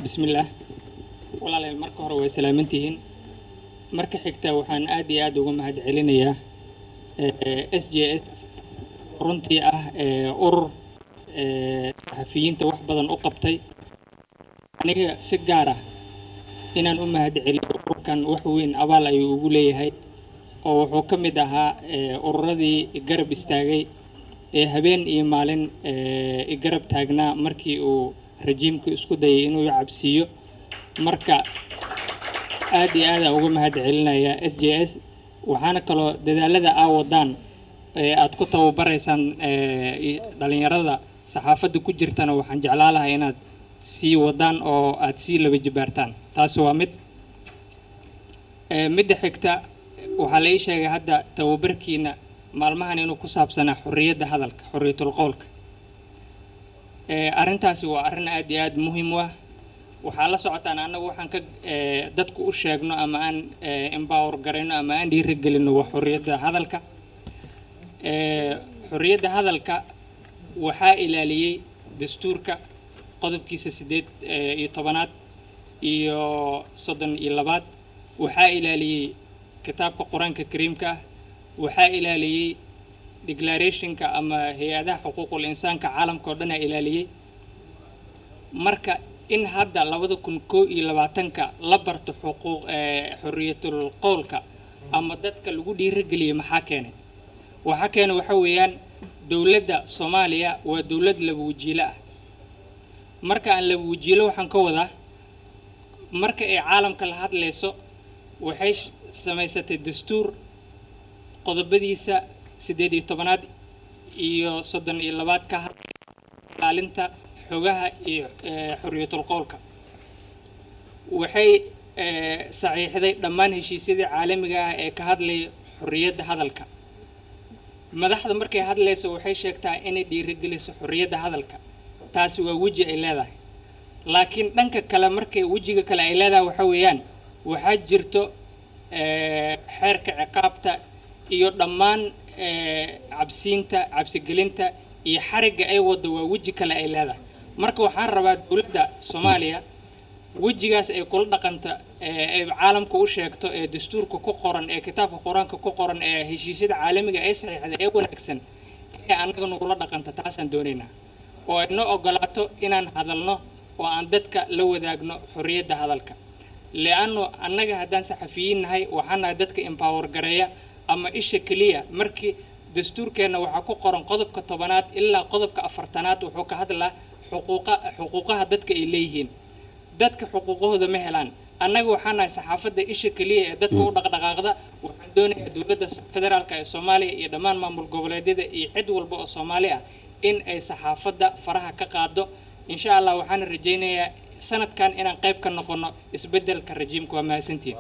Bismillaah. Walaalayaal, marka hore way salaamantihiin. Marka xigta, waxaan aad iyo aad uga mahad celinayaa SJS, runtii ah urur saxafiyiinta wax badan u qabtay. Aniga si gaar ah inaan u mahad celiyo ururkan, wax weyn abaal ayuu ugu leeyahay, oo wuxuu ka mid ahaa ururadii garab istaagay ee habeen iyo maalin i garab taagnaa markii uu rajiimku isku dayay inuu i cabsiiyo. Marka aad iyo aad aan uga mahad celinaya SJS. Waxaana kaloo dadaalada aa wadaan ee aad ku tababaraysaan dhalinyarada saxaafadda ku jirtana, waxaan jeclaa lahaa inaad sii wadaan oo aad sii laba jibaartaan. Taasi waa mid. Midda xigta, waxaa la ii sheegay hadda tababarkiina maalmahan inuu ku saabsanaa xorriyadda hadalka, xorriyatul qowlka. Arrintaasi waa arrin aad iyo aad muhiim u ah. Waxaa la socotaan, annagu waxaan ka dadku u sheegno ama aan empower garayno ama aan dhiirigelino waa xorriyadda hadalka. Xorriyadda hadalka waxaa ilaaliyey dastuurka qodobkiisa 18aad iyo 32aad. Waxaa ilaaliyey kitaabka Qur-aanka Kariimka ah. Waxaa ilaaliyey declaration-ka ama hay-adaha xuquuqul insaanka caalamka oo dhan aa ilaaliyey. Marka in hadda 2021-ka la barto xuquuq xorriyatul qowlka ama dadka lagu dhiirigeliyey, maxaa keenay? Waxaa keenay waxa weeyaan, dowladda Soomaaliya waa dowlad laba wajiilo ah. Marka aan laba wajiilo, waxaan ka wadaa, marka ay caalamka la hadlayso, waxay samaysatay dastuur qodobadiisa 18aad iyo 32aad ka hadlaya ilaalinta xogaha iyo xorriyatul qowlka. Waxay saxiixday dhammaan heshiisyadii caalamiga ah ee ka hadlaya xorriyadda hadalka. Madaxda markay hadlayso, waxay sheegtaa inay dhiirigeliso xorriyadda hadalka. Taasi waa weji ay leedahay. Laakiin dhanka kale, markay wejiga kale ay leedahay waxa weeyaan, waxaa jirto xeerka ciqaabta iyo dhammaan cabsiinta, cabsigelinta iyo xarigga ay waddo, waa weji kale ay leedahay. Marka waxaan rabaa dowladda Soomaaliya wejigaas ay kula dhaqanta ay caalamka u sheegto, ee dastuurka ku qoran, ee kitaabka Qur-aanka ku qoran, ee heshiisyada caalamiga ay saxiixday ee wanaagsan, inay annaga nagula dhaqanto. Taasaan doonaynaa, oo ay noo ogolaato inaan hadalno oo aan dadka la wadaagno xorriyadda hadalka, leanno annaga haddaan saxafiyiin nahay, waxaan nahay dadka empower gareeya ama isha keliya. Markii dastuurkeenna waxaa ku qoran qodobka 10aad ilaa qodobka 40aad, wuxuu ka hadlaa xuquuqa, xuquuqaha dadka ay leeyihiin. Dadka xuquuqahooda ma helaan. Annaga waxaan nahay saxaafadda isha keliya ee dadka u dhaqdhaqaaqda. Waxaan doonayaa dowladda federaalka ee Soomaaliya iyo dhammaan maamul goboleedyada iyo cid walba oo Soomaali ah in ay saxaafadda faraha ka qaado, insha Allah. Waxaana rajaynayaa sanadkan inaan qayb ka noqono isbeddelka rajiimka. Waa mahadsantihin.